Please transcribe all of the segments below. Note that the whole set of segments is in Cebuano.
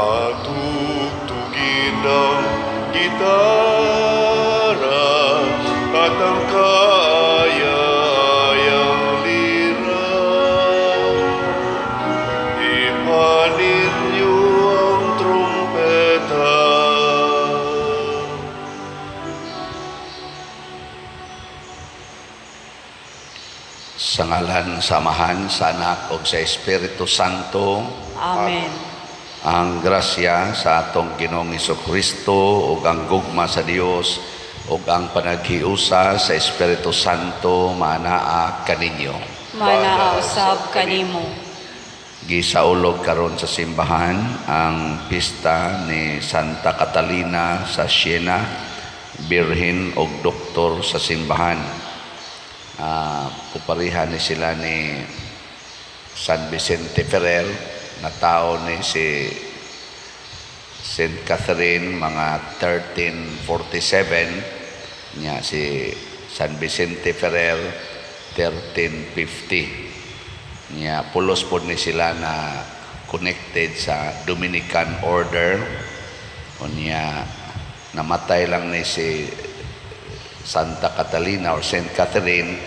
Patugtugin ang gitara at ang kaaya-ayang lira. Ipanin niyo ang trumpeta. Sa ngalan sa Amahan, sa Anak ug sa Espiritu Santo. Amen. Ang grasya sa atong Ginoong Kristo ug ang gugma sa Dios ug ang panaghiusa sa Espiritu Santo maanaa kaninyo. Manaa usab kanimo. Gisaulog karon sa simbahan ang pista ni Santa Catalina sa Siena, birhen ug doktor sa simbahan. Puparihan ni sila ni San Vicente Ferrer, na tao ni si Saint Catherine mga 1347 niya, si San Vicente Ferrer 1350 niya. Pulos pod ni sila na connected sa Dominican Order. Unya namatay lang ni si Santa Catalina or Saint Catherine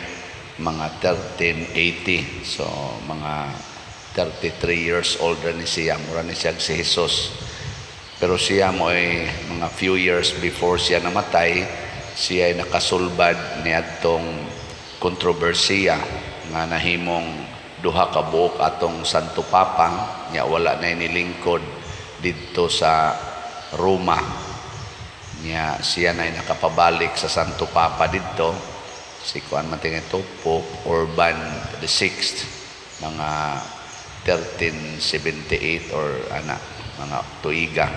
mga 1380, so mga 33 years older ni siya. Mura ni siya si Jesus, pero siya mo ay mga few years before siya namatay, siya ay nakasulbad niadtong kontrobersiya nga nahimong duha ka buok atong Santo Papa nya wala na nilingkod didto sa Roma. Nya siya na nakapabalik sa Santo Papa didto, si kuan man ito, Pope Urban the Sixth, mga 1378 or ana mga tuiga.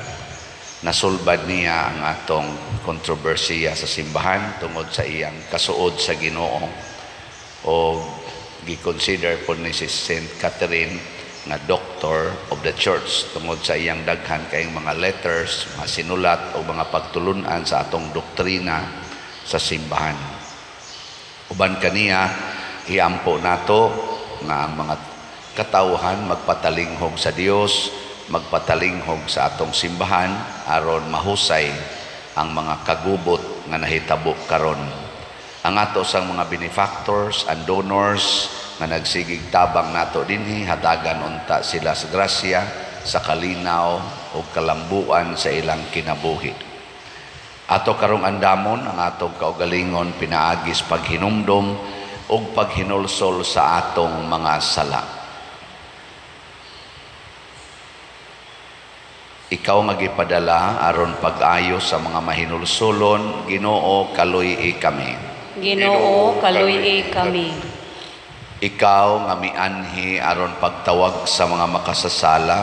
Nasulbad niya ang atong kontrobersiya sa simbahan tungod sa iyang kasuod sa Ginoo, o gi-consider po ni si Saint Catherine nga doctor of the church tungod sa iyang daghan kayong mga letters, mga sinulat o mga pagtulunan sa atong doktrina sa simbahan. Uban kaniya, iampo nato nga ang mga katawhan magpatalinghog sa Dios, magpatalinghog sa atong simbahan aron mahusay ang mga kagubot nga nahitabo karon. Ang ato sang mga benefactors and donors nga nagsigig tabang nato dinhi, hatagan unta sila sa grasya, sa kalinaw o kalambuan sa ilang kinabuhi. Ato karong andamon ang atong kaugalingon pinaagis paghinumdom ug paghinulsol sa atong mga sala. Ikaw nga gipadala aron pag-ayo sa mga mahinulsolon, Ginoo, kaluy-i kami. Ginoo, kaluy-i kami. Ikaw nga mianhi aron pagtawag sa mga makasasala,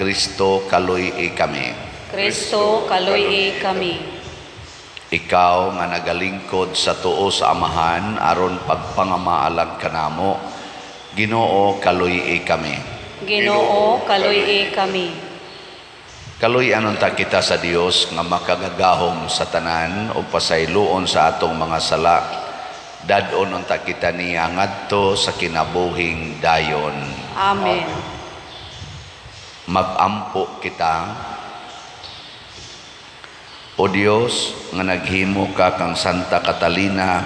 Kristo, kaluy-i kami. Kristo, kaluy-i kami. Ikaw nga nagalingkod sa tuo sa Amahan aron pagpangamaalang kanamo, Ginoo, kaluy-i kami. Ginoo, kaluy-i kami. Kaluy-an unta kita sa Dios nga makagagahom sa tanan ug pasayloon sa atong mga sala. Dad-on unta kita niya ngadto sa kinabuhing dayon. Amen. Magampo kita. O Dios nga naghimo ka kang Santa Catalina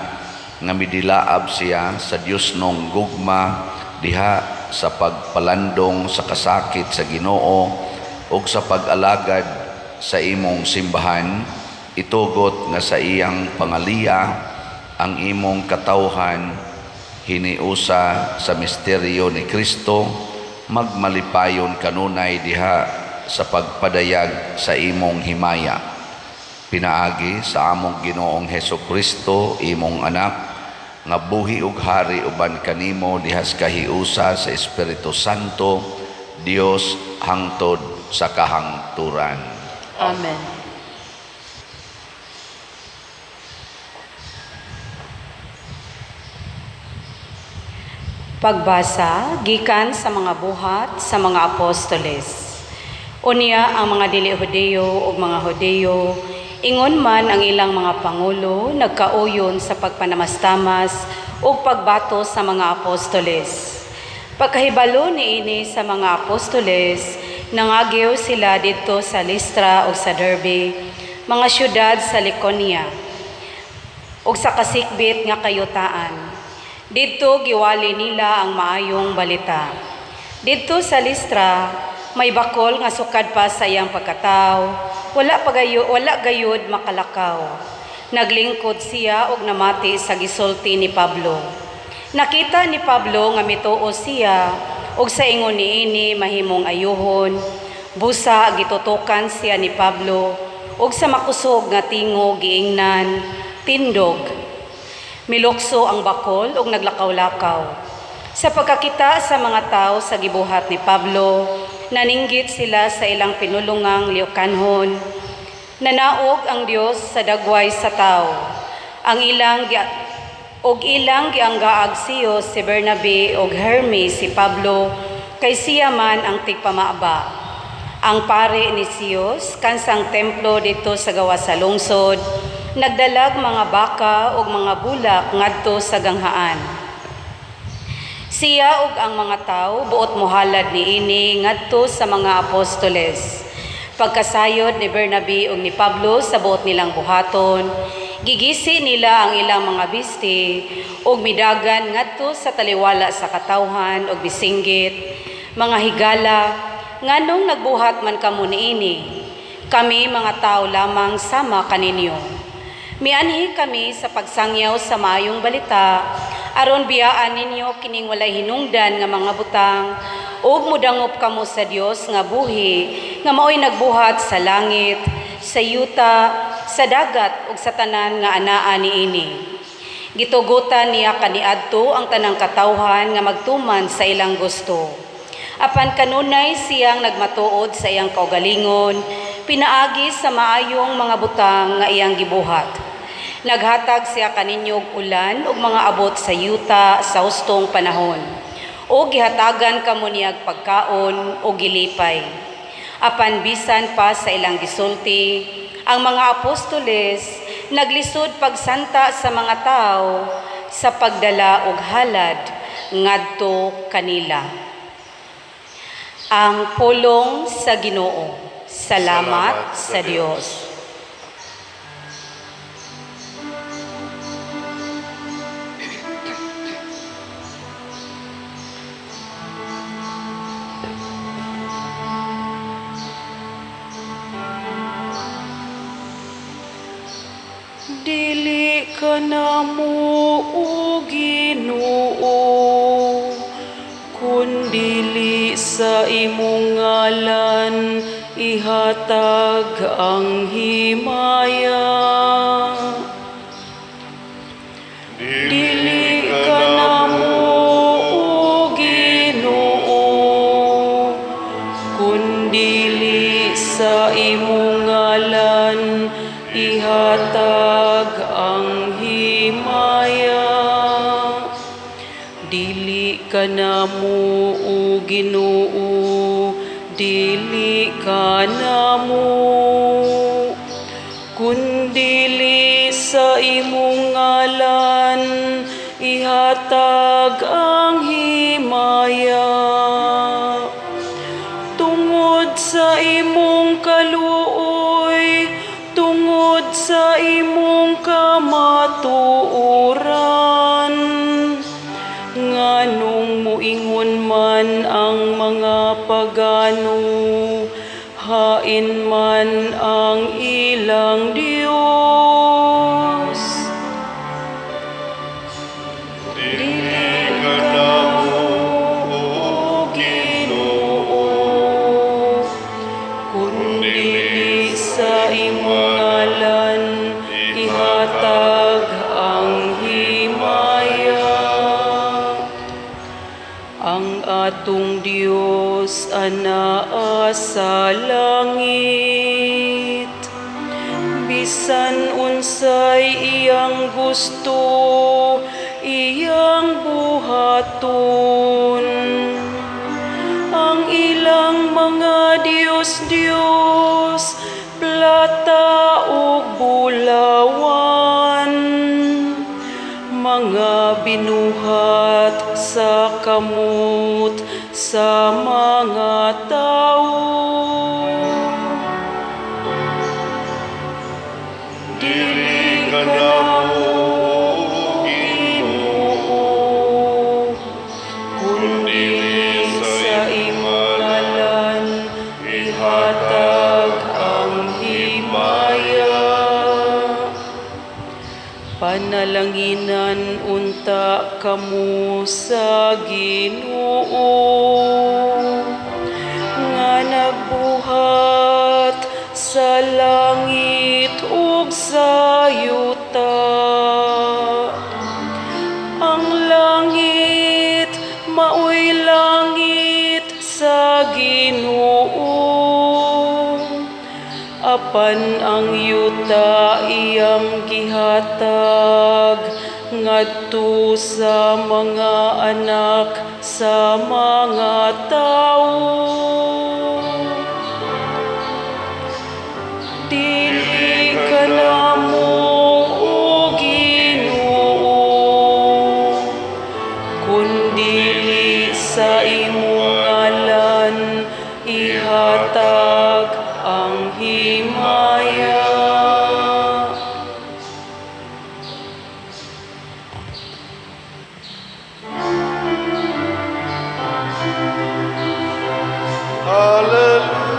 nga midilaab siya sa Dios nong gugma diha sa pagpalandong sa kasakit sa Ginoo ug sa pag-alagad sa imong simbahan, itugot nga sa iyang pangaliya ang imong katawhan hiniusa sa misteryo ni Kristo, magmalipayon kanunay diha sa pagpadayag sa imong himaya. Pinaagi sa among Ginoong Heso Kristo, imong anak, nga buhi ug hari uban kanimo dihas kahiusa sa Espiritu Santo, Dios hangtod sa kahangturan. Amen. Pagbasa gikan sa mga Buhat sa mga Apostoles. Unya ang mga dili Hudeyo ug mga Hudeyo, ingon man ang ilang mga pangulo, nagkauyon sa pagpanamastamas ug pagbato sa mga apostoles. Pagkahibalo niini sa mga apostoles, Nangagiw sila didto sa Listra ug sa Derbe, mga syudad sa Lycaonia, ug sa kasikbit nga kayutaan. Didto giwali nila ang maayong balita. Didto sa Listra, may bakol nga sukad pa sa iyang pagkataw, wala gayud makalakaw. Naglingkod siya og namati sa gisulti ni Pablo. Nakita ni Pablo nga mituo siya ug sa ingon niini mahimong ayuhon. Busa gitutukan siya ni Pablo ug sa makusog nga tingog giingnan, "Tindog." Milukso ang bakol ug naglakaw-lakaw. Sa pagkakita sa mga tao sa gibuhat ni Pablo, naninggit sila sa ilang pinulungang Lycaonhon. "Nanaog ang Dios sa dagway sa tao." Ang ilang og ilang gianggaag Zeus si Bernabe og Hermes si Pablo, kay siya man ang tigpamaba. Ang pare ni Zeus kansang templo didto sa gawas sa lungsod nagdalag mga baka ug mga bulak ngadto sa ganghaan. Siya ug ang mga tawo buot mohalad niini ngadto sa mga apostoles. Pagkasayod ni Bernabe ug ni Pablo sa buot nilang buhaton, gigisi nila ang ilang mga bisti ug midagan ngadto sa taliwala sa katawhan ug bisinggit, "Mga higala, nganong nagbuhat man kamo niini? Kami mga tao lamang sama kaninyo. Mianhi kami sa pagsangyaw sa maayong balita aron biyaan ninyo kining walay hinungdan nga mga butang ug mudangop kamo sa Dios nga buhi, nga maoy nagbuhat sa langit, sa yuta, sa dagat ug sa tanan nga anaa niini. Gitugutan niya kaniadto ang tanang katawhan nga magtuman sa ilang gusto. Apan kanunay siyang nagmatuod sa iyang kaugalingon pinaagi sa maayong mga butang nga iyang gibuhat. Naghatag siya kaninyo og ulan ug mga abot sa yuta sa hustong panahon, ug gihatagan kamo niyag pagkaon ug gilipay." Apan bisan pa sa ilang gisulti, ang mga apostoles naglisod pagsanta sa mga tao sa pagdala og halad ngadto kanila. Ang pulong sa Ginoo. Salamat sa Dios. Dili ka namo, o Ginoo, kun dili sa imong ngalan ihatag ang himaya. Dili ka namo, o Ginoo, kun dili sa imong ngalan ihatag ang himaya. Dili ka namo, o Ginoo, dili ka namo, kun dili sa imong ngalan ihatag ang himaya. Tungod sa imong kaluoy, tungod sa imong kamatuoran, nganong muingon man ang mga pagano, "Hain man ang ilang Dios?" Dili ka namo, o Ginoo, kun dili sa imong ngalan ihatag ang himaya. Ang atong Dios anaa sa langit. Bisan unsay iyang gusto, iyang buhaton. Ang ilang mga Diyos-Diyos, plata ug bulawan, mga binuhat sa kamot sa mga tawo. Dili kanamo, Ginoo, kundi sa imong ngalan ihatag ang himaya. Panalanginan unta kamo sa Ginoo nga nagbuhat sa langit ug sa yuta. Ang langit maoy langit sa Ginoo, apan ang yuta iyang gihatag ngadto sa mga anak sa mga tawo. Dili kanamo, o Ginoo, kundi sa imong ngalan ihatag ang himaya. Alleluia,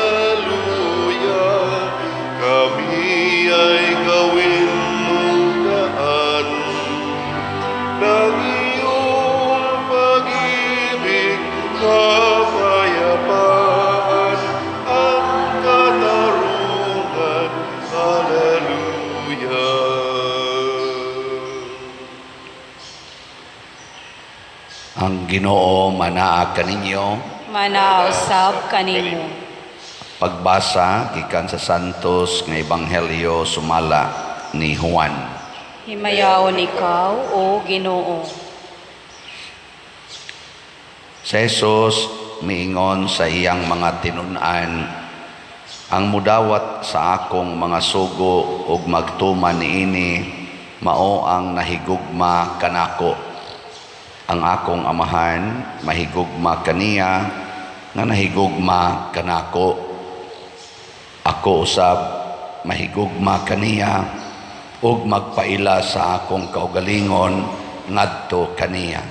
Alleluia, kami ay gawin mong daan ng iyong pag-ibig, kapayapaan, ang katarungan. Alleluia. Ang Ginoo manaa kaninyo. Manausab kanimo. Pagbasa gikan sa Santos nga Ebanghelyo sumala ni Juan. Himayaon ikaw, o Ginoo. Si Jesus miingon sa iyang mga tinun-an, ang mudawat sa akong mga sugo ug magtuman niini, mao ang nahigugma kanako. Ang akong Amahan mahigugma kaniya nga nahigugma kanako. Ako usab mahigugma kaniya ug magpaila sa akong kaugalingon ngadto kaniya.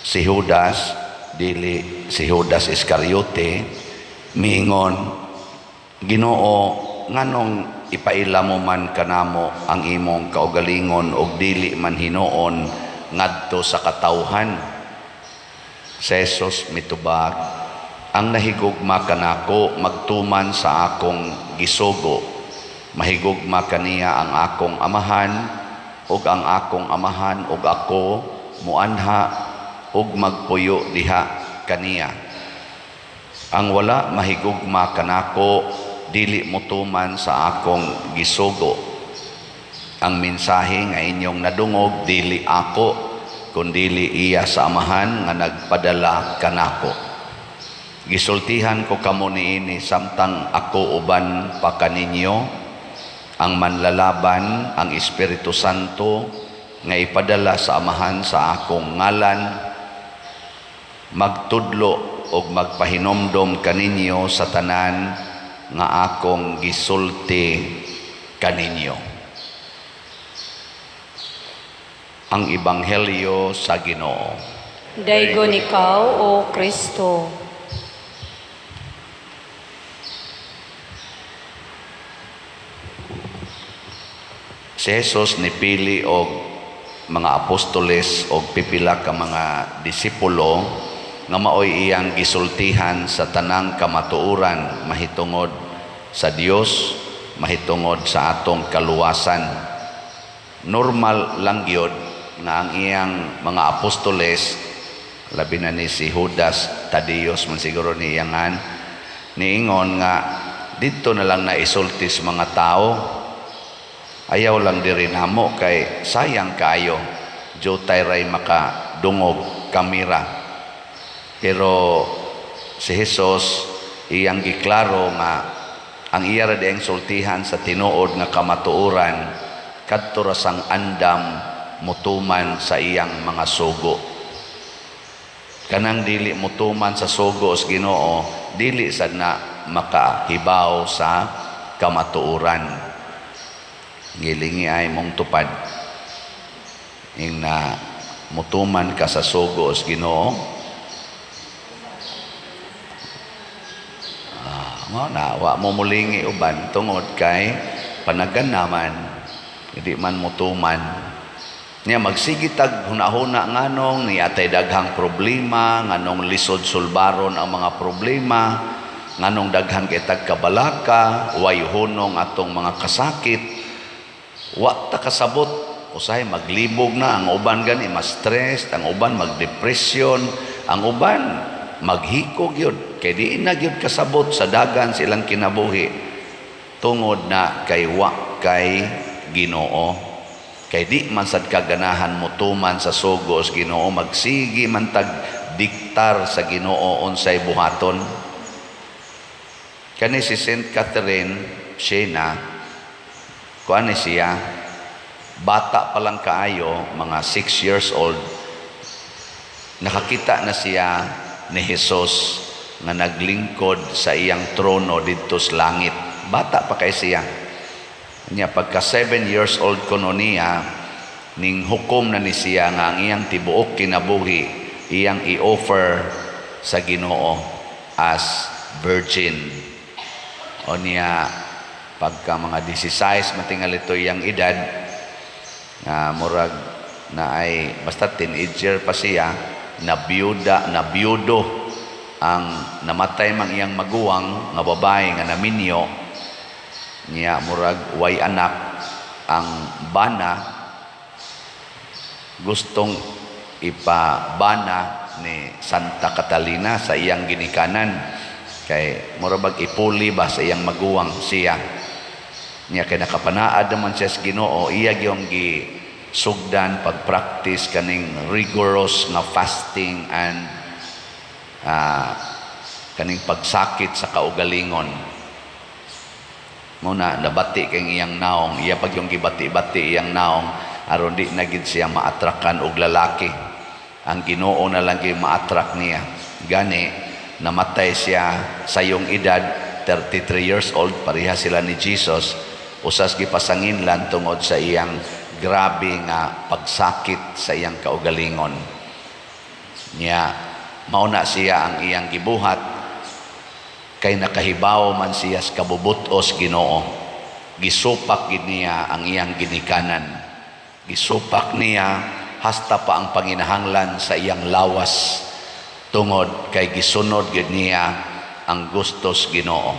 Si Judas, dili si Judas Iscariote, miingon, "Ginoo, nganong ipaila mo man kanamo ang imong kaugalingon ug dili man hinuon ngadto sa katawhan?" Si Jesus mitubag, "Ang nahigugma kanako magtuman sa akong gisugo. Mahigugma kaniya ang akong Amahan, ug ang akong Amahan ug ako muanha ug magpuyo diha kaniya. Ang wala mahigugma kanako dili motuman sa akong gisugo. Ang mensahe nga inyong nadungog dili ako, kundili iya sa Amahan nga nagpadala kanako. Gisultihan ko kamo niini samtang ako uban pa kaninyo. Ang manlalaban, ang Espiritu Santo nga ipadala sa Amahan sa akong ngalan, magtudlo og magpahinomdom kaninyo sa tanan nga akong gisulti kaninyo." Ang Ebanghelyo sa Ginoo. Daygon ikaw, O Kristo. Si Jesus nipili og mga apostoles og pipila ka mga disipulo nga maoy iyang gisultihan sa tanang kamatuoran mahitungod sa Dios, mahitungod sa atong kaluwasan. Normal lang gyud nga ang iyang mga apostoles, labi na ni si Judas Tadeus man siguro ni iyangan, niingon nga didto na lang naisulti sa mga tao, ayaw lang diri namo kay sayang kaayo, jutay ray makadungog kamera. Pero si Jesus iyang giklaro nga ang iya ra diayng sultihan sa tinuod nga kamatuoran kadto ra sang andam mutuman sa iyang mga sugo. Kanang dili mutuman sa sugo sa Ginoo, dili sad na makahibaw sa kamatuoran. Gilingi ay mong tupad ing na mutuman ka sa sugo sa Ginoo. Mao na wa mo mulingi uban tungod kay panagan naman hindi man mutuman niya. Magsige tag hunahuna nganong ni atay daghang problema, nganong lisod sulbaron ang mga problema, nganong daghan kay tag kabalaka, way hunong atong mga kasakit, wa ta kasabot. Usahay maglibog na ang uban, gani ma-stress ang uban, magdepresyon ang uban, maghikog yun kay di na gyud kasabot sa dagan silang kinabuhi tungod na kay wa kay Ginoo, kay di man sad kaganahan motuman sa sugo sa Ginoo. Magsigi man tag diktar sa Ginoo unsay buhaton. Kani si Saint Catherine Siena, kuan ni siya, bata pa lang kaayo, mga 6 years old, nakakita na siya ni Jesus nga naglingkod sa iyang trono didto sa langit. Bata pa kay siya. Nya pagka 7 years old kuno niya, ning hukom na ni siya nga ang iyang tibuok kinabuhi iyang i-offer sa Ginoo as virgin. O niya pagka mga 16 matingal ito iyang edad, nga murag na ay basta teenager pa siya, nabiyuda, nabiyudo ang namatay mang iyang maguwang nga babae nga naminyo niya. Murag way anak ang bana, gustong ipabana ni Santa Catalina sa iyang ginikanan kay murag bag ipuli ba sa iyang maguwang siya niya, kay nakapanaad naman siya sa Ginoo. Iya gyud gi sugdan pag-practice kaning rigorous nga fasting and kaning pagsakit sa kaugalingon. Muna nabati kay iyang naong, iya pag yung gibati-bati iyang naong aron di na gid siya maatrakan og lalaki. Ang Ginoo na lang gyud maatrak niya. Gani namatay siya sa iyong edad 33 years old, pareha sila ni Jesus. Usas gipasanginlan tungod sa iyang grabe nga pagsakit sa iyang kaugalingon. Niya mauna siya ang iyang gibuhat kay nakahibaw man siya sa kabubutos Ginoo. Gisupak gid niya ang iyang ginikanan. Gisupak niya hasta pa ang panginahanglan sa iyang lawas tungod kay gisunod gid niya ang gustos Ginoo.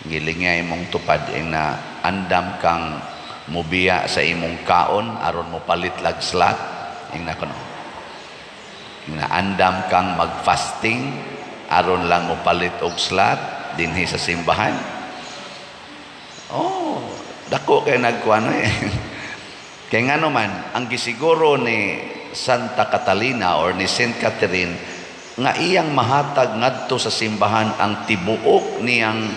Gilingay mong tupad ing na andam kang mubiya sa imong kaon aron mo palit lag slot, ing na kuno. Ing na andam kang mag-fasting aron lang mo palit og slot dinhi sa simbahan. Oh, dako kay nagkuano eh. Kay ngano man ang gisiguro ni Santa Catalina or ni Saint Catherine nga iyang mahatag ngadto sa simbahan ang tibuok niyang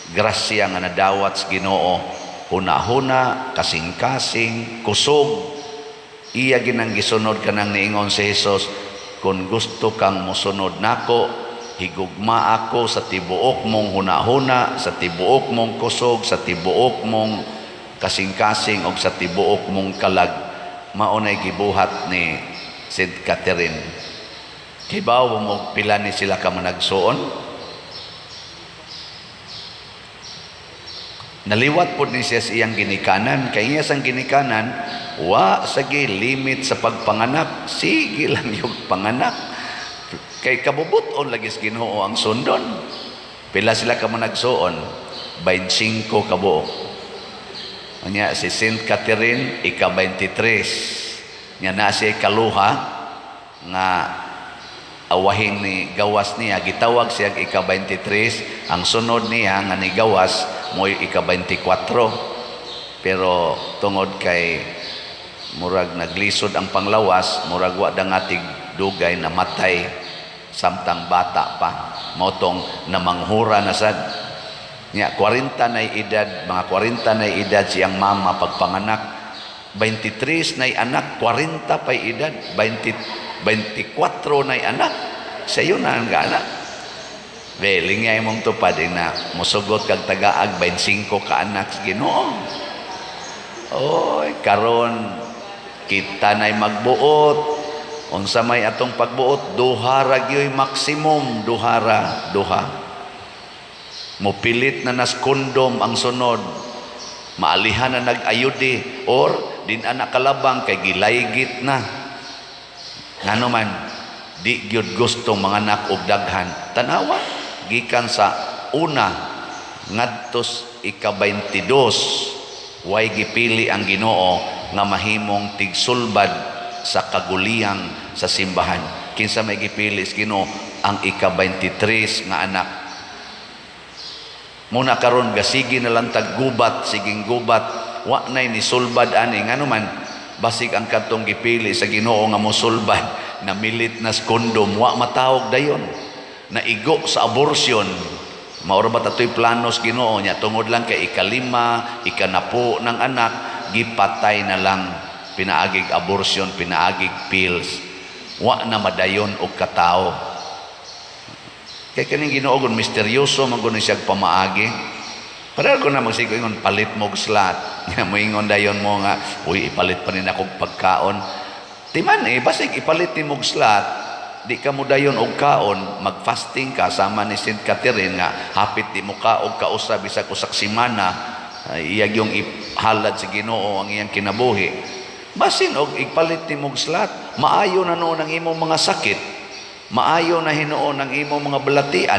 grasya nga nadawat sa Ginoo, huna-huna, kasing-kasing, kusog. Iya ginang gisunod kanang niingon si Jesus, "Kung gusto kang mosunod nako, higugma ako sa tibuok mong huna-huna, sa tibuok mong kusog, sa tibuok mong kasing-kasing og sa tibuok mong kalag." Mao nay gibuhat ni Saint Catherine. Kibaw mo pila ni sila ka managsuon? Naliwat po ni siya sa iyang ginikanan. Kay iya sang ginikanan, wa sagi limit sa pagpanganak. Sige lang yung panganak. Kay kabubuton lagi sa Ginoo ang sundon. Pila sila ka managsuon? 25 kabuok. Nya si Saint Catherine ika-23. Nya na siya kaluha nga awahin ni gawas niya, gitawag siya ika-23. Ang sunod niya nga ni gawas mo'y ika-24, pero tungod kay murag naglisod ang panglawas, murag wa dangatig dugay, namatay samtang bata pa. Mao tong namanghura na sad niya. 40 na edad, mga 40 na edad siyang mama pagpanganak. 23 nay anak, 40 pa'y edad, 20, 24 nay anak. Sayo na ang anak. Be, lingay mong tupad eh, na musugot kag tagaag 25 ka anak sa Ginoo. Oy, karon kita na'y magbuot. Unsa may atong pagbuot, duha ra gyoy maximum, duha ra, duha. Mopilit na nas kondom ang sunod. Maalihan na nag-ayudi or din anak kalabang kay gilaygit na. Ngano man, di gyud gusto mga anak og daghan. Tanawa, gikan sa una ngadtos ika-22, way gipili ang Ginoo nga mahimong tigsulbad sa kaguliyang sa simbahan. Kinsa may gipili sa Ginoo? Ang ika-23 nga anak. Muna karon gasigi na lang taggubat, siging gubat, wa nay ni sulbad ani. Ngano man, basig ang kadtong gipili sa Ginoo nga mosulbad, namilit nas kondom, wa matawog dayon. Naigo sa abortion. Maura ba tatoy planos Ginoo nya tungod lang kay ikalima, ikanapo ng anak, gipatay na lang, pinaagig abortion, pinaagig pills. Wa na madayon og katao. Kay kaning Ginoo gun misteryoso man gud siya pamaagi. Pareho ko na magsigo ingon palit mo og slot. Moingon dayon mo nga, "Uy, ipalit pa ni akong pagkaon." Timan eh, basig ipalit ni og slot, di ka mo dayon og kaon, mag-fasting ka sama ni St. Catherine nga hapit di mo ka og kausa bisag usak semana, iyag yung ihalad sa Ginoo ang iyang kinabuhi. Basin og ipalit ni og slot, maayo na noon ang imong mga sakit. Maayo na hinuon ang imong mga balatian.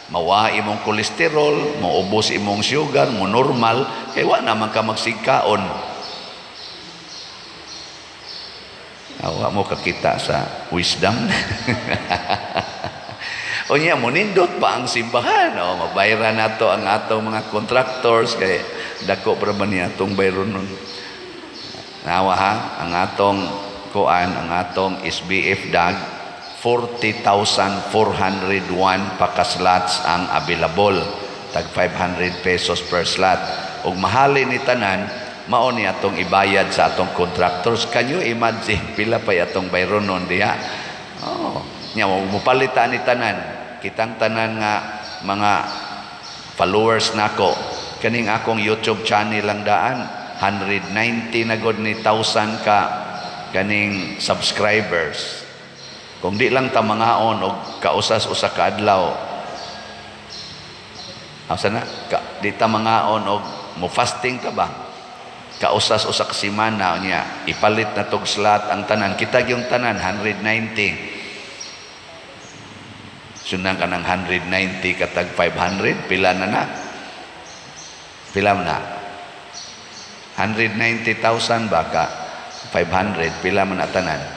Mawa imong kolesterol, maubos imong sugar, mo normal, kay wa naman ka magsigkaon. Awa mo kakita sa wisdom. Unya, munindot pa ang simbahan. O, mabayra nato ang atong mga contractors kay dako pa ba niya atong bayron nun. Nawa ha, ang atong kuan, ang atong SBF dag, 40,401 pakaslots ang available. Tag 500 pesos per slot. Ug mahali ni tanan, mao ni atong ibayad sa atong contractors. Can you imagine pila pa atong bayron nun diha? Oh, nya mopalita ni tanan. Kitang tanan nga mga followers nako, kaning akong YouTube channel lang daan, 190 na gud ni thousand ka kaning subscribers. Kung di lang ta mangaon og kausas usa ka adlaw, asa na? Ka, di ta mangaon og mo fasting ta ba? Kausas usa ka semana niya, ipalit na tog slot ang tanan. Kita yung tanan 190. Sundan ka ng 190 katag 500, pila na na? Pila na? 190,000 ba ka 500, pila man na tanan?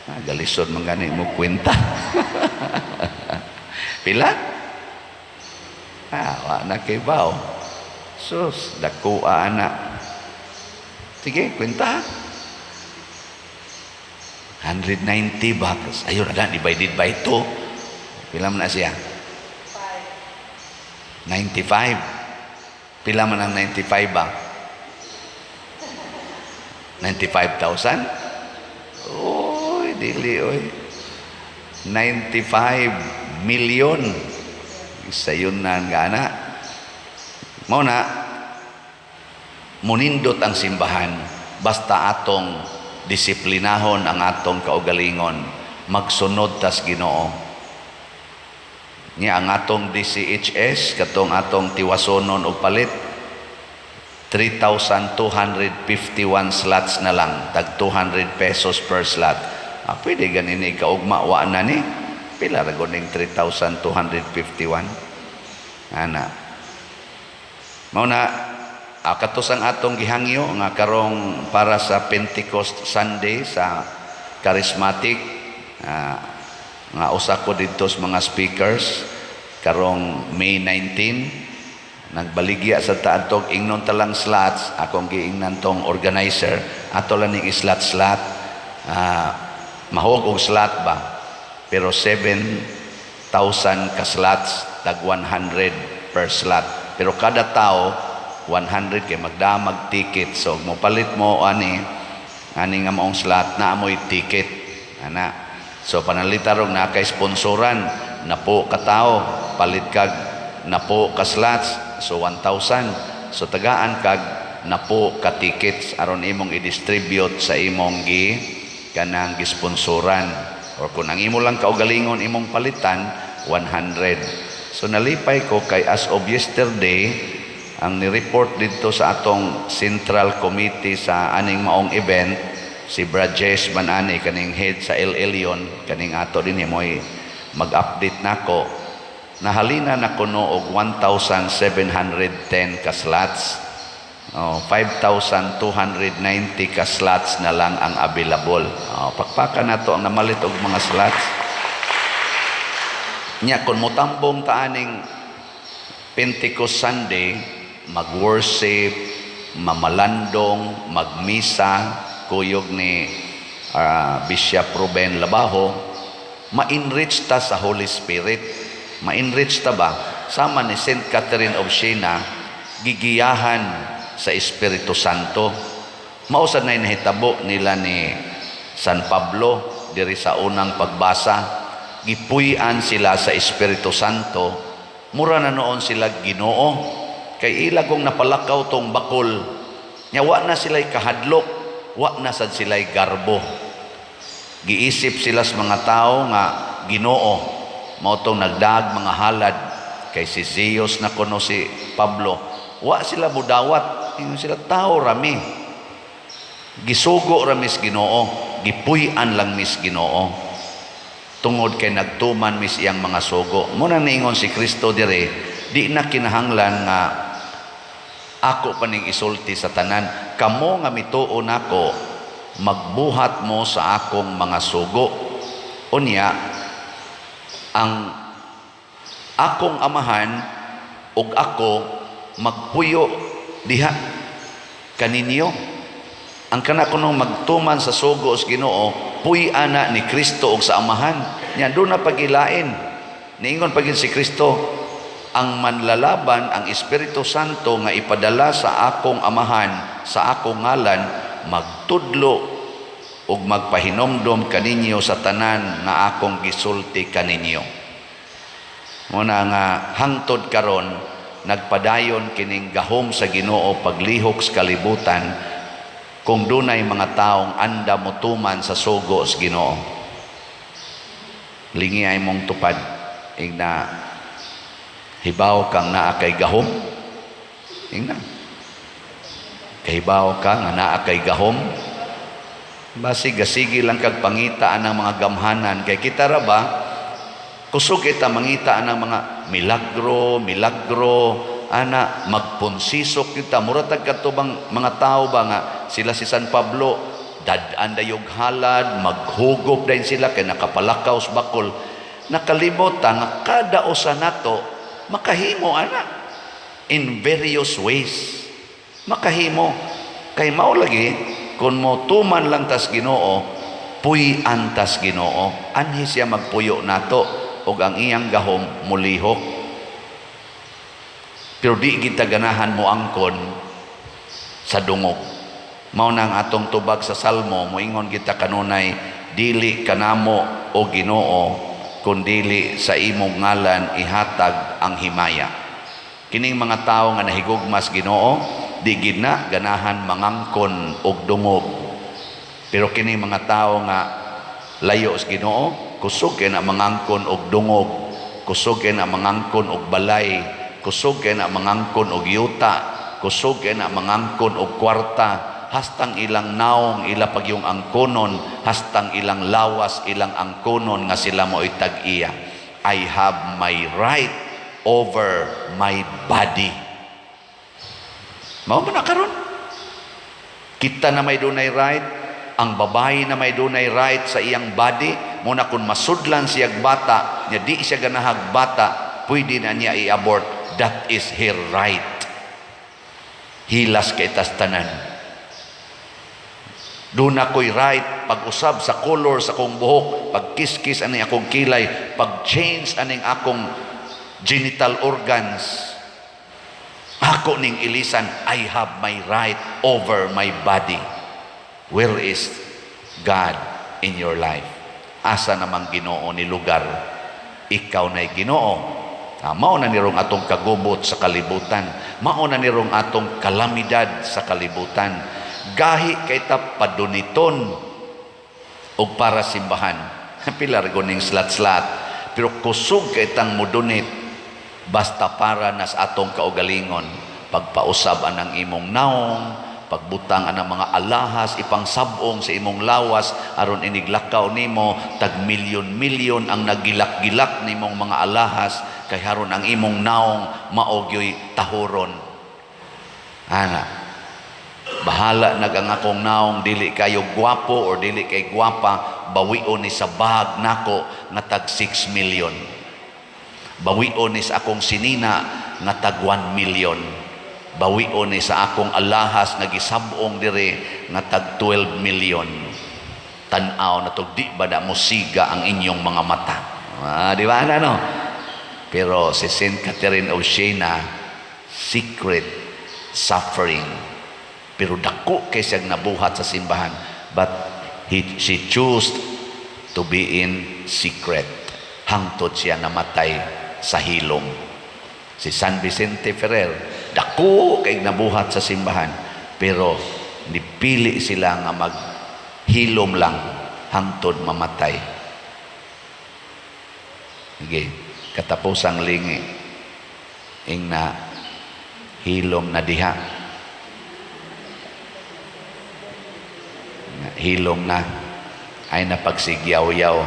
Ah, galisod man gani mo kwenta. Pila? Ah, wa na kay bao. Sus, dako ana. Sige, kwenta. 190 ba? Ayun na, divided by 2. Pila man na siya? 95. Pila man ang 95 ba? 95,000? Oy, dili, oy. 95 million. Sayon na ang gana. Mao na, munindot ang simbahan basta atong disiplinahon ang atong kaugalingon, magsunod tas Ginoo. Nya ang atong DCHS, katong atong tiwasonon og palit, 3,251 slots na lang, tag 200 pesos per slot. Ah, pwede ganin ni kaugma, wa na ni. Pila ra gud ning 3,251? Ana. Mao na, katos ang atong gihangyo nga karong para sa Pentecost Sunday sa Charismatic, nga usa ko didto sa mga speakers karong May 19. Nagbaligya sa taadtog ingnon talang slots, akong giingnan tong organizer, ato lang ning slot-slot. Mahog og slot ba, pero 7,000 ka slots, tag 100 per slot, pero kada tao 100 kay magdamag ticket. So mopalit mo ani ani nga maong slot na amoy ticket ana. So panalita rong naa kay sponsoran napo ka tawo, palit kag napo ka slots, so 1,000. So tagaan kag napo ka tickets aron imong i-distribute sa imong gi kanang gisponsoran, or kung ang imo lang kaugalingon imong palitan, 100. So nalipay ko kay as of yesterday, ang ni-report dito sa atong Central Committee sa aning maong event, si Brajesh Manani, kaning head sa El Elyon, kaning ato din mo'y mag-update nako, nahalina na kuno og 1,710 ka slots. Oh, 5,290 ka slots na lang ang available. Oh, pakpakan nato ang namalit og mga slots. Nya kung motambong ta aning Pentecost Sunday, mag-worship, mamalandong, magmisa, kuyog ni Bishop Ruben Labajo, ma-enrich ta sa Holy Spirit. Ma-enrich ta ba? Sama ni Saint Catherine of Siena, gigiyahan sa Espiritu Santo. Mao sad na nahitabo nila ni San Pablo diri sa unang pagbasa. Gipuy-an sila sa Espiritu Santo. Mura na noon sila Ginoo. Kay ila kong napalakaw tong bakol. Nya wa na sila'y kahadlok, wa na sad sila'y garbo. Giisip sila sa mga tao nga Ginoo. Mao tong nagdag mga halad kay si Zeus na kuno si Pablo. Wa sila budawat, ingon sila, tao rami. Gisugo ra mis Ginoo, gipuy-an lang mis Ginoo. Tungod kay nagtuman mis iyang mga sugo. Muna niingon si Kristo dire, di na kinahanglan nga ako pa ning isulti sa tanan. Kamo nga mituo nako, magbuhat mo sa akong mga sugo. Unya, ang akong Amahan ug ako magpuyo diha kaninyo. Ang kana kuno magtuman sa sugo sa Ginoo, puy-ana ni Kristo ug sa Amahan. Nya do na pagilain. Niingon pagin si Kristo, ang manlalaban, ang Espiritu Santo nga ipadala sa akong Amahan sa akong ngalan, magtudlo ug magpahinomdom kaninyo sa tanan nga akong gisulti kaninyo. Muna nga hangtod karon nagpadayon kining gahom sa Ginoo paglihok sa kalibutan kung dunay mga taong anda motuman sa sugo sa Ginoo. Lingi ay mong tupad, ingna hibaw kang naa kay gahom. Ingna kahibaw ka nga naa kay gahom. Basi gasigi lang kag pangita ang mga gamhanan, kay kita ra ba kusog kita mangita ang mga milagro, milagro ana, magponsisok kita, mura tag kadto bang mga tao ba nga sila si San Pablo, dad-an dayog halad, maghugop dayon sila kay nakapalakaw sa bakol. Nakalimot ta nga kada usa nato makahimo ana in various ways. Makahimo kay mao lagi kung mo tuman lang tas Ginoo, puy-an tas Ginoo, anhi siya magpuyo nato ug ang iyang gahom mulihok. Pero di kita ganahan mo angkon sa dungog. Mao na ang atong tubag sa Salmo, moingon kita kanunay, "Dili kanamo, o Ginoo, kun dili sa imong ngalan ihatag ang himaya." Kining mga tawo nga nahigugmas Ginoo, di gid na ganahan mangangkon og dungog. Pero kining mga tawo nga layo sa Ginoo, kusog kay na mangangkon og dungog, kusog kay na mangangkon og balay, kusog kay na mangangkon og yuta, kusog kay na mangangkon og kwarta, hastang ilang naong ila pagyung angkonon, hastang ilang lawas ilang angkonon nga sila mo'y tag-iya. I have my right over my body. Mao man na karon. Kita na may dunay right, ang babae na may dunay right sa iyang body, muna kung masudlan siyag bata, nya di siya ganahag bata, pwede na niya i-abort. That is her right. Hilas kay tas tanan. Doon ako'y right pag-usab sa color sa akong buhok, pagkiskis aning akong kilay, pag-change aning akong genital organs. Ako ning ilisan, I have my right over my body. Where is God in your life? Asa namang Ginoo ni lugar? Ikaw na'y Ginoo. Mao na nirong atong kagubot sa kalibutan. Mao na nirong atong kalamidad sa kalibutan. Gahi kay ta paduniton og para simbahan. Pila ra ning slat-slat. Pero kusog kay tang mudunit basta para nas atong kaugalingon. Pagpausab anang imong naong, pagbutang anang mga alahas, ipangsabong sa imong lawas aron iniglakaw nimo, tag milyon-milyon ang nagilak-gilak nimong mga alahas kay haron ang imong naong mao gyoy tahuron. Ana, bahala nag ang akong naong dili kayo gwapo or dili kay gwapa, bawion ni sa bag nako nga tag 6 million. Bawion ni sa akong sinina nga tag 1 million. Bawion ni sa akong alahas nga gisab-ong dire nga tag 12 million. Tan-aw na to, di ba na musiga ang inyong mga mata? Di ba na, no? Pero si Saint Catherine of Siena, secret suffering. Pero dako kay siyang nabuhat sa simbahan. But she chose to be in secret. Hangtod siya namatay sa hilom. Si San Vicente Ferrer, dako kay nabuhat sa simbahan. Pero nipili sila nga maghilom lang hangtod mamatay. Sige, katapusang lingi. Ing na hilom na diha. Hilom na ay napagsigyaw-yaw.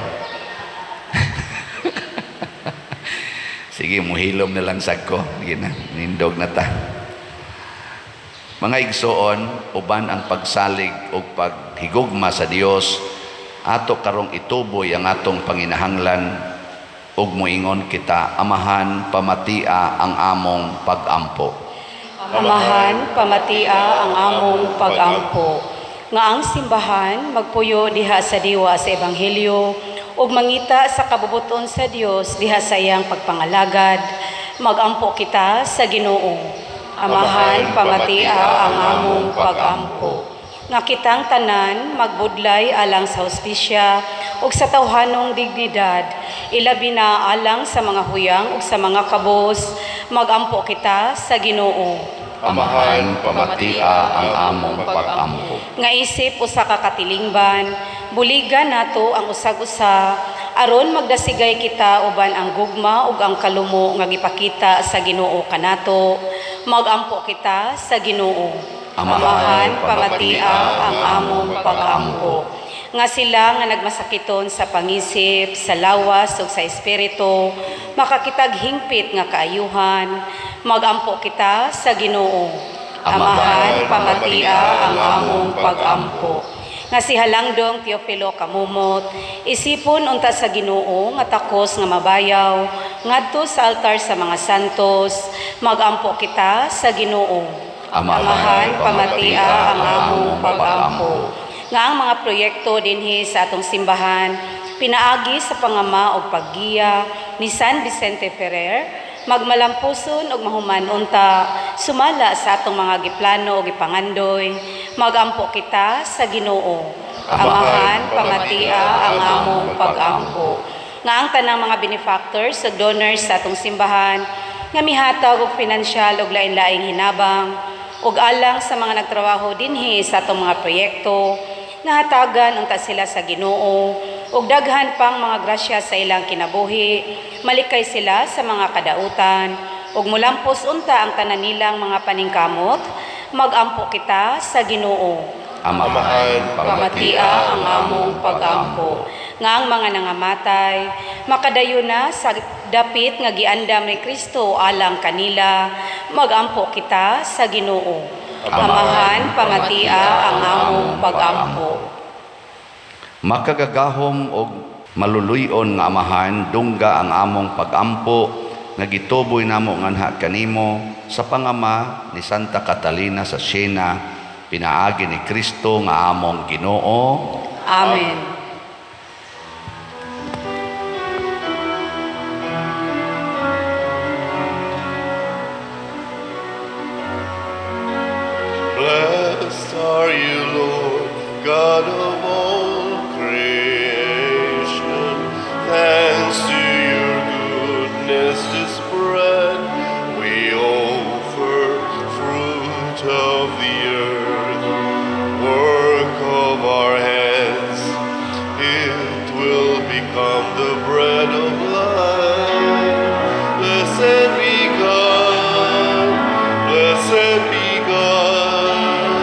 Sige, muhilom na lang sagko. Sige na, nindog na ta. Mga igsoon, uban ang pagsalig o paghigugma sa Dios, ato karong ituboy ang atong panginahanglan ug moingon kita, Amahan, pamatia ang among pagampo. Amahan, pamatia ang among pagampo. Nga ang simbahan magpuyo diha sa diwa sa ebanghelyo ug mangita sa kabubuton sa Dios diha sa iyang pagpangalagad, magampo kita sa Ginoo. Amahan, pamatia ang among pagampo. Nga kitang tanan magbudlay alang sa hustisya ug sa tawhanong dignidad, ilabi na alang sa mga huyang ug sa mga kabos, magampo kita sa Ginoo. Amahan, pamatia ang among pagampo. Nga isip usa ka katilingban, buligan nato ang usag-usa aron magdasigay kita uban ang gugma ug ang kalumo nga gipakita sa Ginoo kanato, magampo kita sa Ginoo. Amahan, pamatia ang among pagampo. Nga sila nga nagmasakiton sa pangisip, sa lawas ug sa espiritu, makakitag hingpit nga kaayuhan, magampo kita sa Ginoo. Amahan, pamatia ang among pagampo. Nga si Halangdong Teofilo Kamumot, isipon unta sa Ginoo nga takos nga mabayaw ngadto sa altar sa mga santos, magampo kita sa Ginoo. Amahan, pamatia ang among pagampo. Nga ang mga proyekto dinhi sa atong simbahan pinaagi sa pangama og paggiya ni San Vicente Ferrer, magmalampuson og mahuman unta sumala sa atong mga giplano og gipangandoy, magampo kita sa Ginoo. Amahan, pamatia ang among pagampo. Nga ang tanang mga benefactors ug donors sa atong simbahan nga mihatag og pinansyal og lain-laing hinabang ug alang sa mga nagtrabaho dinhi sa atong mga proyekto, nga hatagan unta sila sa Ginoo ug daghan pang mga grasya sa ilang kinabuhi, malikay sila sa mga kadautan ug mulampos unta ang tanan nilang mga paningkamot, magampo kita sa Ginoo. Amahan, Pamatia ang among pagampo. Nga ang mga nangamatay makadayon na sa dapit nga giandam ni Kristo alang kanila, magampo kita sa Ginoo. Amahan, pamatia ang among pagampo. Makagagahom og maluluy-on nga Amahan, dungga ang among pagampo nga gituboy namo nganha kanimo sa pangama ni Santa Catalina sa Siena, pinaagi ni Kristo nga among Ginoo. Amen. God of all creation, thanks to your goodness this bread we offer, fruit of the earth, work of our hands. It will become the bread of life. Blessed be God, blessed be God,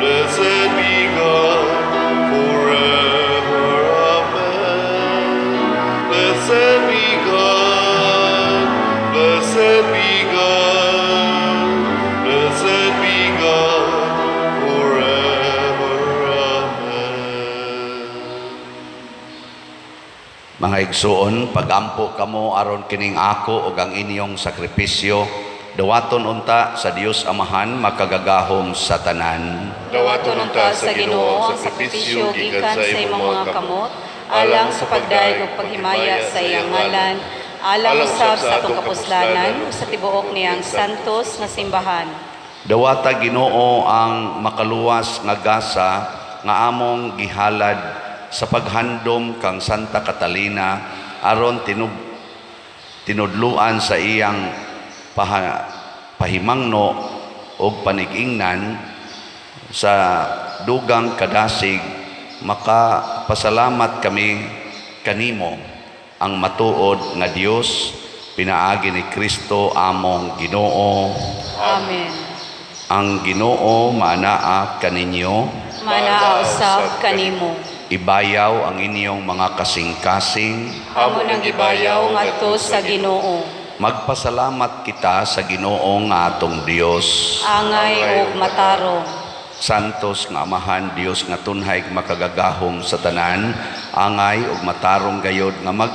blessed be God forever. Amen. Blessed be God, blessed be God, blessed be God forever. Amen. Mga igsuon, pagampo kamo aron kining ako ug ang inyong sakripisyo, dawaton unta sa Dios Amahan makagagahom sa tanan. Dawaton unta sa Ginoo ang sakripisyo gikan sa imong mga kamot, alang sa pagdayeg ug paghimaya sa iyang ngalan, alang usab sa atong kapuslanan ug sa tibuok niyang santos nga simbahan. Dawata Ginoo ang makaluwas nga gasa nga among gihalad sa paghandom kang Santa Catalina aron tinudluan sa iyang pahimangno ug panigingnan sa dugang kadasig, makapasalamat kami kanimo, ang matuod nga Dios, pinaagi ni Kristo among Ginoo. Amen. Ang Ginoo maanaa kaninyo. Manaa usab kanimo. Ibayaw ang inyong mga kasing-kasing. Amo nang gibayaw ngadto sa Ginoo. Magpasalamat kita sa Ginoo nga atong Dios. Angay ug matarong. Santos nga Amahan, Dios nga tunhay makagagahom sa tanan, angay ug matarong gayod nga mag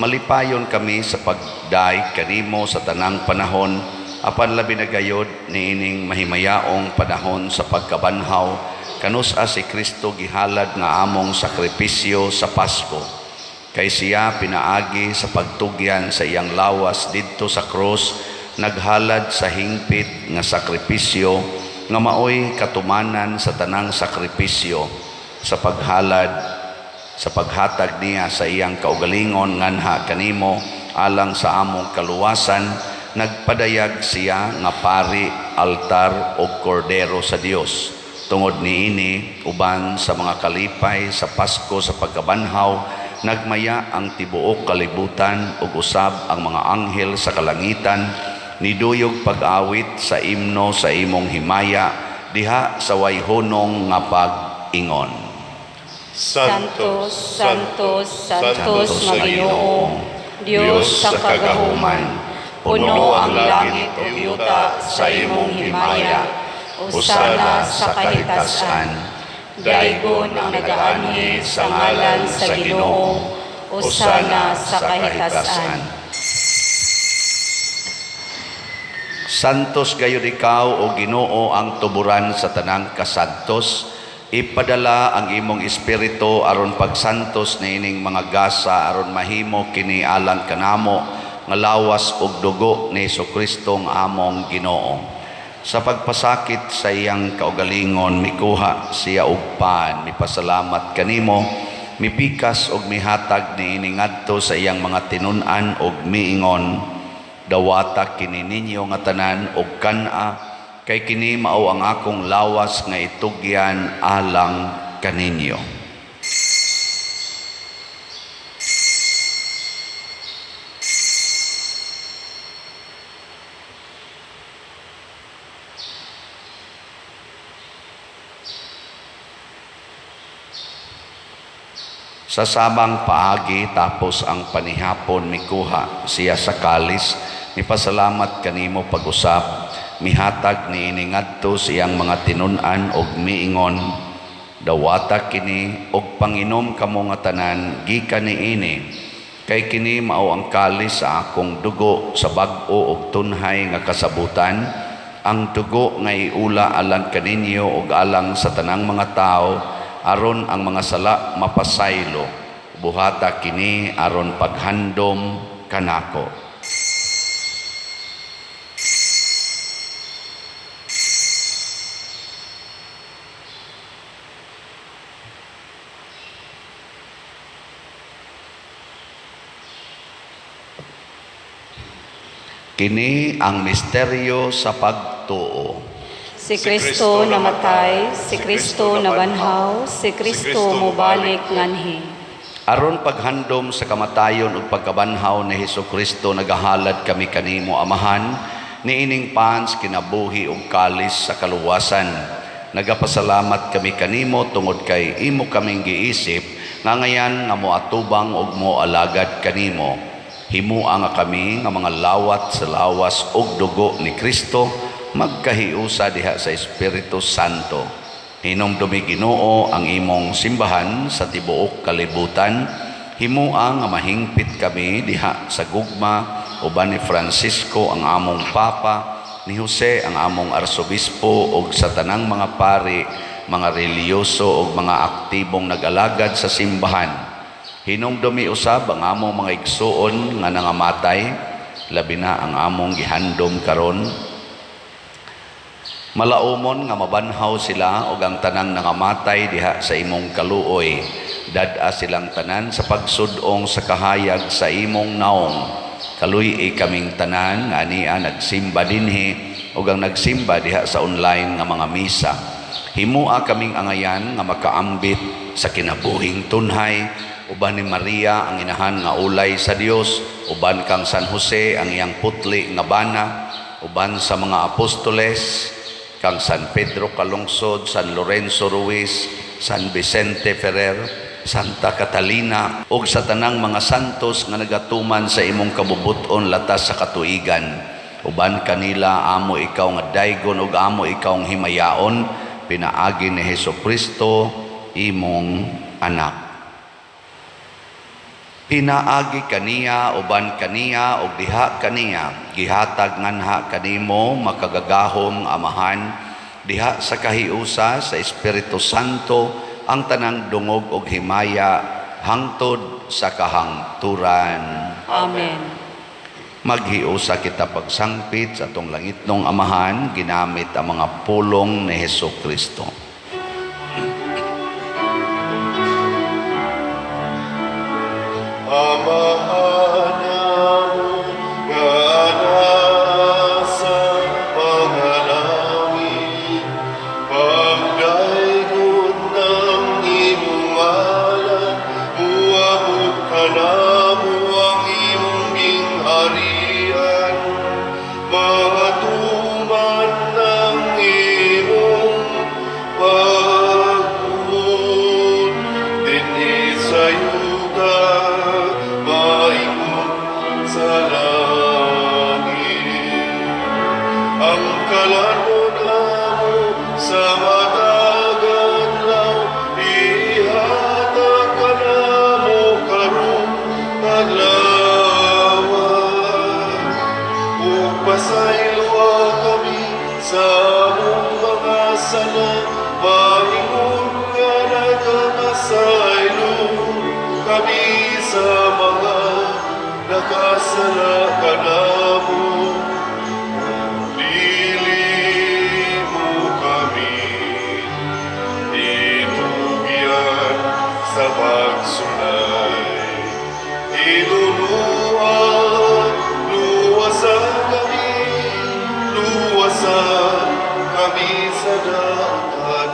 malipayon kami sa pagdayeg kanimo sa tanang panahon, apan labi na gayod niining mahimayaong panahon sa pagkabanhaw, kanus-a si Kristo gihalad nga among sakripisyo sa Pasko. Kay siya pinaagi sa pagtugyan sa iyang lawas didto sa krus, naghalad sa hingpit nga sakripisyo nga maoy katumanan sa tanang sakripisyo. Sa paghalad, sa paghatag niya sa iyang kaugalingon nganha kanimo alang sa among kaluwasan, nagpadayag siya nga pari, altar ug kordero sa Dios. Tungod niini, uban sa mga kalipay sa Pasko sa pagkabanhaw, nagmaya ang tibuok kalibutan ug usab ang mga anghel sa kalangitan niduyog pag-awit sa imno sa imong himaya diha sa wayhunong nga pag-ingon. Santo, Santo, Santos nga Ginoo, Dios sa kagahuman, puno ang langit ug yuta sa imong himaya. Hosana sa kahitasan. Daygon ang nagaanhi sa ngalan sa Ginoo. Hosana sa kahitasan. Santos gayud ikaw, o Ginoo, ang tuburan sa tanang kasantos. Ipadala ang imong espiritu aron pagsantos niining mga gasa aron mahimo kini alang kanamo nga lawas ug dugo ni Hesukristo nga among Ginoo. Sa pagpasakit sa iyang kaugalingon, mikuha siya og pan, mipasalamat kanimo, mipikas og mihatag niini ngadto sa iyang mga tinun-an og miingon: "Dawata kini ninyo nga tanan og kan-a, kay kini mao ang akong lawas nga itugyan alang kaninyo." Sa samang paagi, tapos ang panihapon, mikuha siya sa kalis, mipasalamat kanimo pag-usab, mihatag niini ngadto sa iyang mga tinun-an og miingon: "Dawata kini og panginom kamo nga tanan gikan niini, kay kini mao ang kalis sa akong dugo sa bag-o og tunhay nga kasabutan, ang dugo nga iula alang kaninyo ug alang sa tanang mga tawo aron ang mga sala mapasaylo. Buhata kini aron paghandom kanako." Kini ang misteryo sa pagtuo. Si Kristo namatay, si Kristo nabanhaw, si Kristo mobalik nganhi. Aron paghandom sa kamatayon ug pagkabanhaw ni Hesus Kristo, nagahalad kami kanimo, Amahan, niining pans kinabuhi ug kalis sa kaluwasan. Nagapasalamat kami kanimo tungod kay imo kaming giisip nga ngayan nga moatubang ug moalagad kanimo. Himua nga kami nga mga lawat sa lawas ug dugo ni Kristo magkahiusa diha sa Espiritu Santo. Hinumdumi, Ginoo, ang imong simbahan sa tibuok kalibutan. Himua nga mahingpit kami diha sa gugma uban ni Francisco ang among Papa, ni Jose ang among Arsobispo ug sa tanang mga pari, mga relihiyoso ug mga aktibong nag-alagad sa simbahan. Hinumdumi usab ang among mga igsuon nga nangamatay, labi na ang among gihandom karon. Malaumon nga mabanhaw sila ug ang tanang nangamatay diha sa imong kaluoy. Dad-a silang tanan sa pagsud-ong sa kahayag sa imong naong. Kaluy-i kaming tanan nga ania nagsimba dinhi ug ang nagsimba diha sa online nga mga misa. Himua kaming angayan nga makaambit sa kinabuhing tunhay uban ni Maria ang inahan nga ulay sa Dios, uban kang San Jose ang iyang putli nga bana, uban sa mga apostoles, kang San Pedro Calungsod, San Lorenzo Ruiz, San Vicente Ferrer, Santa Catalina, ug sa tanang mga santos nga nagatuman sa imong kabubut-on latas sa katuigan. Uban kanila amo ikaw nga daygon ug amo ikaw nga himayaon pinaagi ni Hesus Kristo imong anak. Pinaagi kaniya, uban kaniya ug diha kaniya, gihatag nganha kanimo, makagagahom Amahan, diha sa kahiusa sa Espiritu Santo, ang tanang dungog ug himaya hangtod sa kahangturan. Amen. Maghiusa kita pagsangpit sa atong langitnong Amahan ginamit ang mga pulong ni Hesus Kristo. Amahan namo nga naa sa mga langit, pagdaygon ang imong ngalan, muabot kanamo ang imong gingharian, matuman ang imong pagbuot dinhi sa yuta maingon sa langit. Ang kalanon amo sa matag adlaw ihatag kanamo karong adlaw. Ug pasayloa kami sa among mga sala maingon nga nagapasaylo kami sa mga nakasala kanamo. Dili mo kami itugyan sa pagsulay. Hinunua, luwasa kami, luwasa kami sa dautan.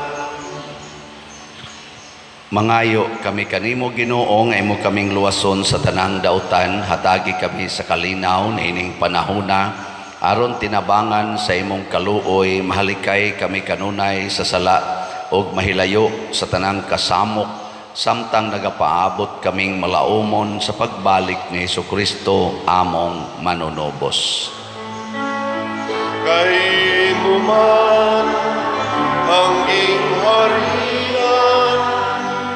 Mangayo kami kanimo, Ginoo, nga imo kaming luwason sa tanang dautan. Hatagi kami sa kalinaw niining panahona aron tinabangan sa imong kaluoy mahalikay kami kanunay sa sala ug mahilayo sa tanang kasamok samtang nagapaabot kaming malaumon sa pagbalik ni Hesukristo among manunubos. Kay imo man ang gingharian,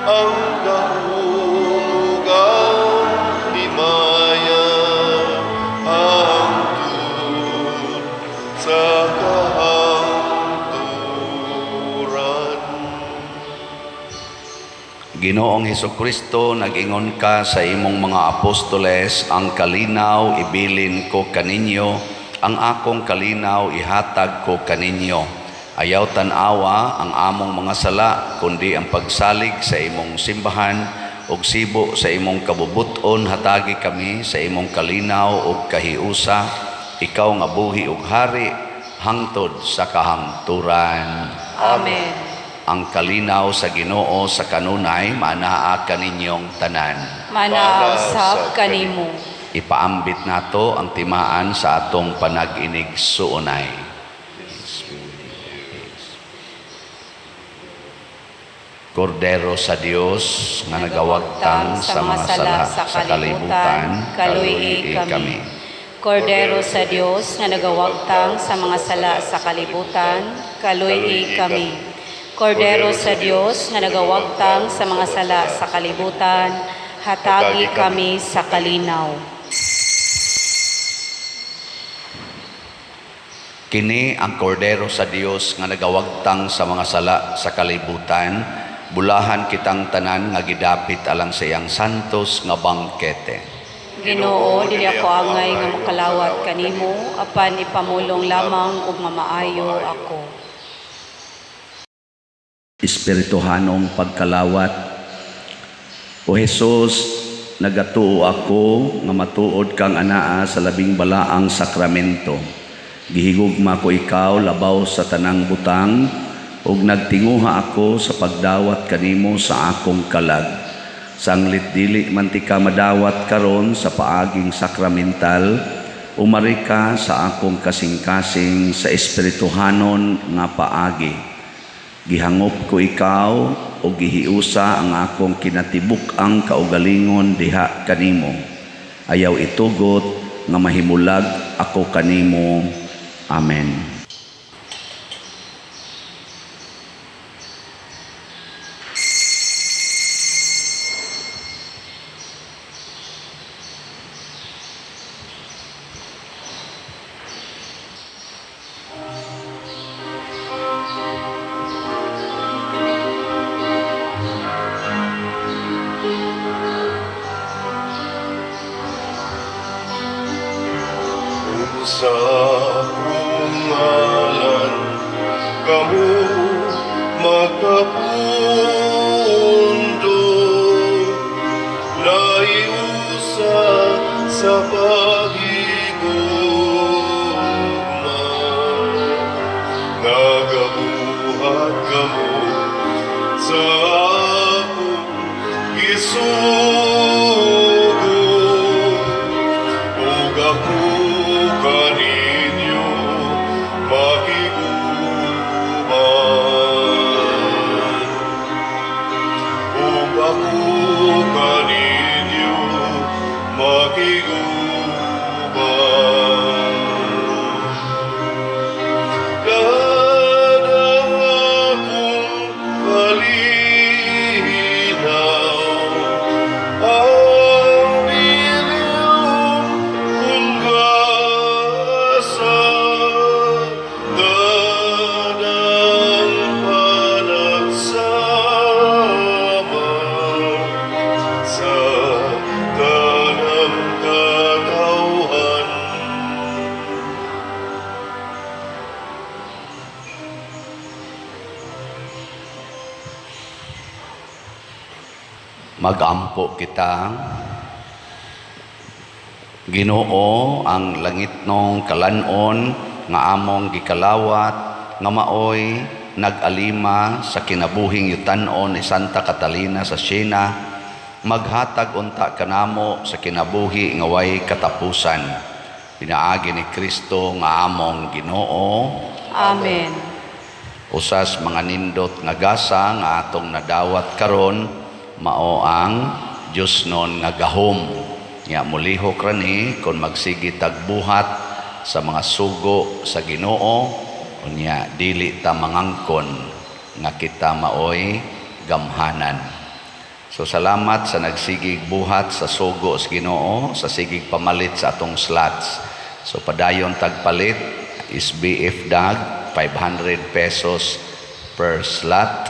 ang gahom ug ang himaya, hangtod sa kahangturan. Ginoong Hesukristo, nag-ingon ka sa imong mga apostoles, "Ang kalinaw ibilin ko kaninyo, ang akong kalinaw ihatag ko kaninyo." Ayaw tan-awa ang among mga sala, kundi ang pagsalig sa imong simbahan, ug sibo sa imong kabubut-on hatagi kami sa imong kalinaw ug kahiusa. Ikaw nga buhi ug hari hangtod sa kahangturan. Amen. Ang kalinaw sa Ginoo sa kanunay maanaa kaninyong tanan. Manaa usab kanimo. Ipaambit nato ang timaan sa atong panag-inig suunay. Kordero sa Dios nga nagawagtang sa mga sala sa kalibutan, kaluy-i kami. Kordero sa Dios nga nagawagtang sa mga sala sa kalibutan, kaluy-i kami. Kordero sa Dios nga nagawagtang sa mga sala sa kalibutan, hatagi kami sa kalinaw. Kini ang kordero sa Dios nga nagawagtang sa mga sala sa kalibutan, bulahan kitang tanan nga gidapit alang sa iyang santos nga bangkete. Ginoo, dili ako angay nga makalawat kanimo, apan ipamulong lamang ug mamaayo ako. Espirituhanong pagkalawat. O Hesus, nagatuo ako nga matuod kang anaa sa labing balaang sakramento. Gihigugma ko ikaw labaw sa tanang butang ug nagtinguha ako sa pagdawat kanimo sa akong kalag. Sanglit dili man ti ka madawat karon sa paaging sakramental, umari ka sa akong kasing-kasing sa espirituhanon nga paagi. Gihangop ko ikaw o gihiusa ang akong kinatibuk-ang kaugalingon diha kanimo. Ayaw itugot nga mahimulag ako kanimo. Amen. Kung sa akong ngalan kamo makapundo, laiusa sa paghigugma, nagabuhat kamo sa akong gisugo, ug ako kaninyo makiguban. Ug ako kaninyo makiguban. Kada akong kalinaw, ang bilyon kong gasa, tanang panagsama sa tanang katawhan. Magampo kita. Ginoo, ang langitnong kalanon nga among gikalawat nga maoy nag-alima sa kinabuhing yutan-on ni Santa Catalina sa Siena, maghatag unta kanamo sa kinabuhi nga way katapusan. Pinaagi ni Kristo nga among Ginoo. Amen. Usas mga nindot nga gasa nga atong nadawat karon mao ang Dios non nga gahom. Nya mulihok ra ni kon magsige tagbuhat sa mga sugo sa Ginoo, unya dili ta mangangkon nga kita maoy gamhanan. So salamat sa nagsigig buhat sa sugo sa Ginoo, sa sigig pamalit sa atong slots. So padayon tagpalit is BF DAG 500 pesos per slot,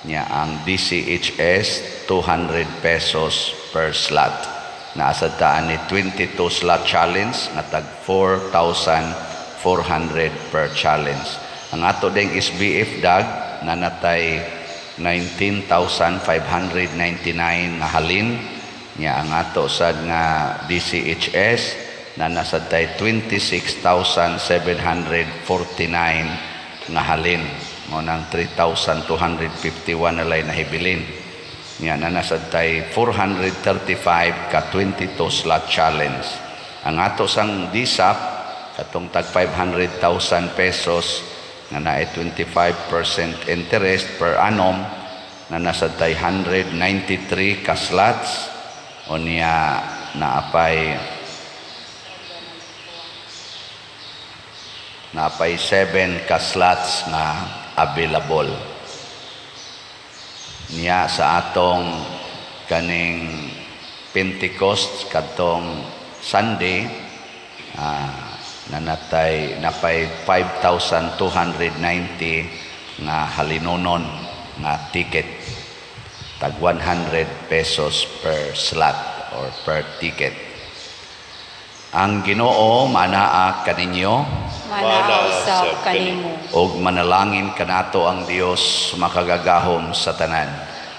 nya ang DCHS 200 pesos per slot. Naasad ta ani 22 slot challenge nga tag 4,400 per challenge. Ang ato ding SBF DAG nanatay 19,599 nga halin, nya ang ato sad nga DCHS Na naa sad tay 26,749 nga halin, mao nang 3,251 na lay nahibilin. Nya naa sad tay 435 ka 22 slot challenge. Ang ato sang DSAP, katong tag 500,000 pesos nga naay 25% interest per annum, na naa sad tay 193 ka slots. Unya naapay 7 ka slots nga available. Niya sa atong kaning Pentecost kadtong Sunday, nanatay napay 5,290 nga halinonon nga ticket, tag 100 pesos per slot or per ticket. Ang Ginoo manaa kaninyo. Manaa usab kanimo. Og manalangin kanato ang Dios makagagahom sa tanan,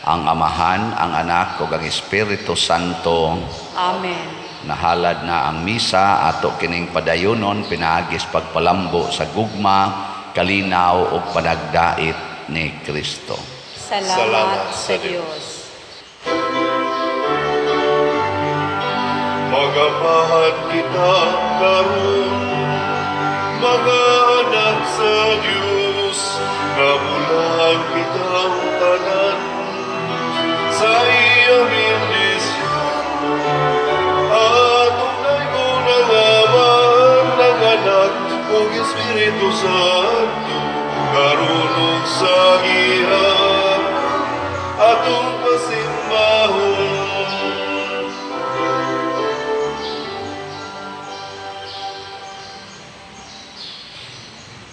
ang Amahan, ang Anak ug ang Espiritu Santo. Amen. Nahalad na ang misa, ato kining padayonon pinaagis pagpalambo sa gugma, kalinaw ug panagdait ni Kristo. Salamat, Salamat sa sa Dios. Mag-amahan kita karon, mga anak sa Diyos, nga kitang tanan sa iyang bendisyon. Atong daygon ang Ama, ang Anak, ug Espiritu Santo, karon ug sa gihapon. Atong pasing